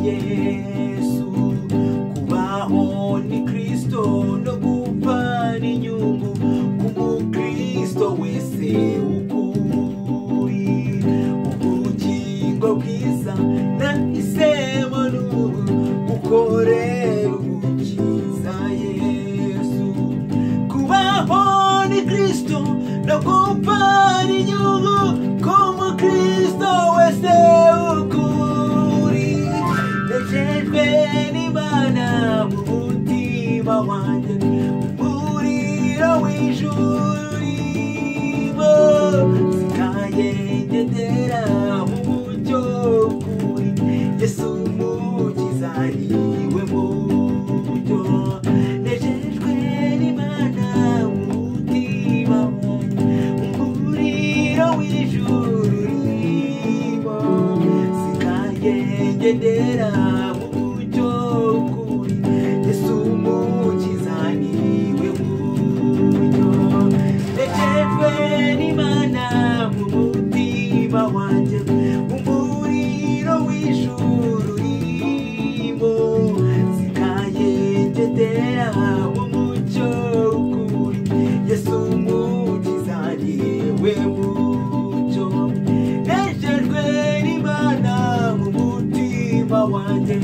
Yesu. w'ijuru urimo, nsigaye ngendera mu mucyo w'ukuri, Yesu Umukiza niwe mucyo. Nejejwe n'Imana mu mutima wanjye, umuriro w'ijuru urimo, nsigaye ngendera mu mucyo w'ukuri, Yesu Umukiza niwe mucyo. Nejejwe n'Imana mu mutima wanjye, umuriro w'ijuru urimo, nsigaye ngendera mu mucyo w'ukuri, Yesu Umukiza niwe mucyo. Nejejwe n'Imana mu mutima wanjye,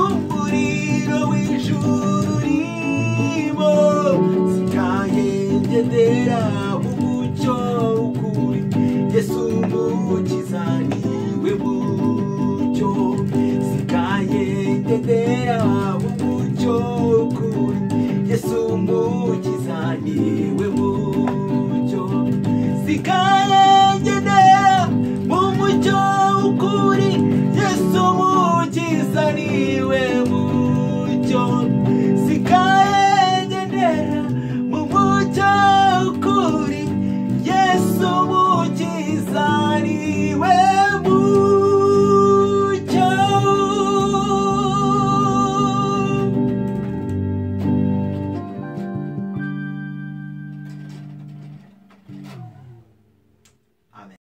umuriro w'ijuru urimo, nsigaye ngendera mu mucyo w'ukuri, Yesu Umukiza niwe mucyo. Nsigaye ngendera mu mucyo w'ukuri, Yesu Umukiza niwe mucyo. Nsigaye